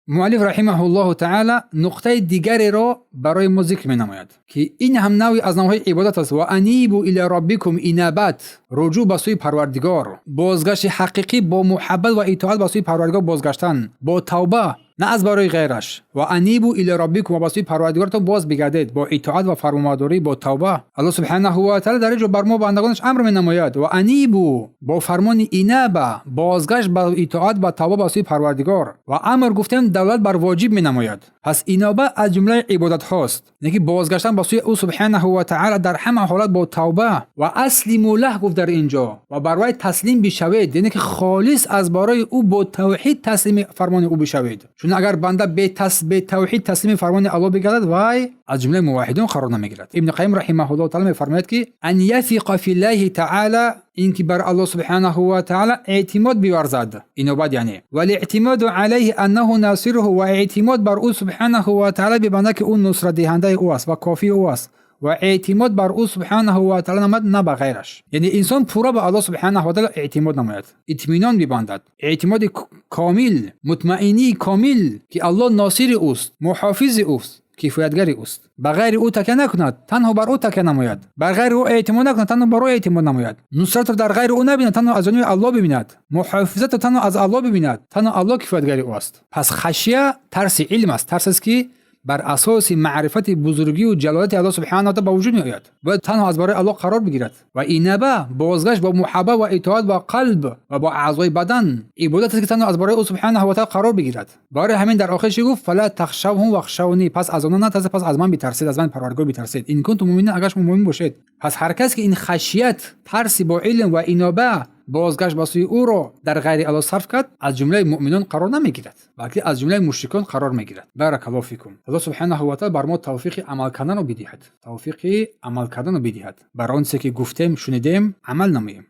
Муаллиф رحمه الله تعالی нуқтаи дигареро барои мо зикр менамояд, ки ин ҳам навъи аз навъҳои ибодат аст. وأنيبوا إلى ربكم, инабат, руҷӯъ ба сӯи Парвардигор, бозгашти ҳақиқӣ бо муҳаббат ва итоат ба сӯи Парвардигор бозгаштан бо тавба, на аз барои ғайраш. وأنيبوا إلى ربكم, ва ба сӯи Парвардигортон боз бигардед бо итоат ва фармонбардорӣ, бо тавба. Аллоҳ سبحانه وتعالى дар ин ҷо бар мо, бандагонаш, амр менамояд: وأنيبوا, бо фармони инаба, бозгашт ба итоат, ба тавба ба сӯи Парвардигор. Ва амр, гуфтем, далолат бар воҷиб менамояд. Пас иноба аз ҷумлаи ибодатҳост, яъне ки бозгаштан ба сӯи ӯ سبحانه وتعالى дар ҳама ҳолат бо тавба. وأسلموا له, гуфт дар ин ҷо, ва бар вай таслим бишавед, яъне ки холис аз барои ӯ бо тавҳид таслими фармони ӯ бишавед. Чун агар банда бетавҳид таслими фармони Аллоҳ бигардад, вай аз ҷумлаи муваҳидон қарор намегирад. Ибни Қайим رحمه الله تعالى мефармояд, ки أن يثق في الله تعالى, ин ки бар Аллоҳ سبحانه وتعالى эътимод биварзад, инобат яъне, والاعتماد عليه أنه ناصره, ва эътимод бар ӯ سبحانه وتعالى бибандад, ки ӯ нусратдиҳандаи ӯ аст ва кофии ӯ аст, ва эътимод бар ӯ سبحانه وتعالى намояд, на ба ғайраш. Яъне инсон пурра ба Аллоҳ سبحانه وتعالى эътимод намояд, итминон бибандад, эътимоди комил, мутмаинии комил, ки Аллоҳ носири ӯст, муҳофизи ӯст, кифоятгари ӯст. Ба ғайри ӯ такя накунад, танҳо бар ӯ такя намояд, бар ғайри ӯ эътимод накунад, танҳо бар ӯ эътимод намояд, нусратро дар ғайри ӯ набинад, танҳо аз ҷониби Аллоҳ бибинад, муҳофизатро танҳо аз Аллоҳ бибинад, танҳо Аллоҳ кифоятгари ӯ аст. Пас хашия тарси илм аст, тарс аст, ки бар асоси маърифати бузургию ҷалолати Аллоҳ سبحانه وتعالى ба вуҷуд меояд, бояд танҳо аз барои Аллоҳ қарор бигирад. Ва инаба, бозгашт бо муҳаббат ва итоат, бо қалб ва бо аъзои бадан, ибодат аст, ки танҳо аз барои ӯ سبحانه وتعالى қарор бигирад. Барои ҳамин дар охир чӣ гуфт? فلا تخشوهم واخشوني, пас аз онҳо натарсед, пас аз ман битарсед, аз ман Парвардигор битарсед. إن كنتم مؤمنين, агар шумо муъмин бошед. Пас ҳар кас ки ин хашият, тарси бо илм ва иноба, бозгашт ба сӯи ӯро дар ғайри Аллоҳ сарф кард, аз ҷумлаи муъминон қарор намегирад, балки аз ҷумлаи мушрикон қарор мегирад. بارك الله فيكم. Аллоҳ سبحانه وتعالى бар мо тавфиқи амал карданро бидиҳад, тавфиқи амал карданро бидиҳад, бар он чизе ки гуфтем, шунидем, амал намоем.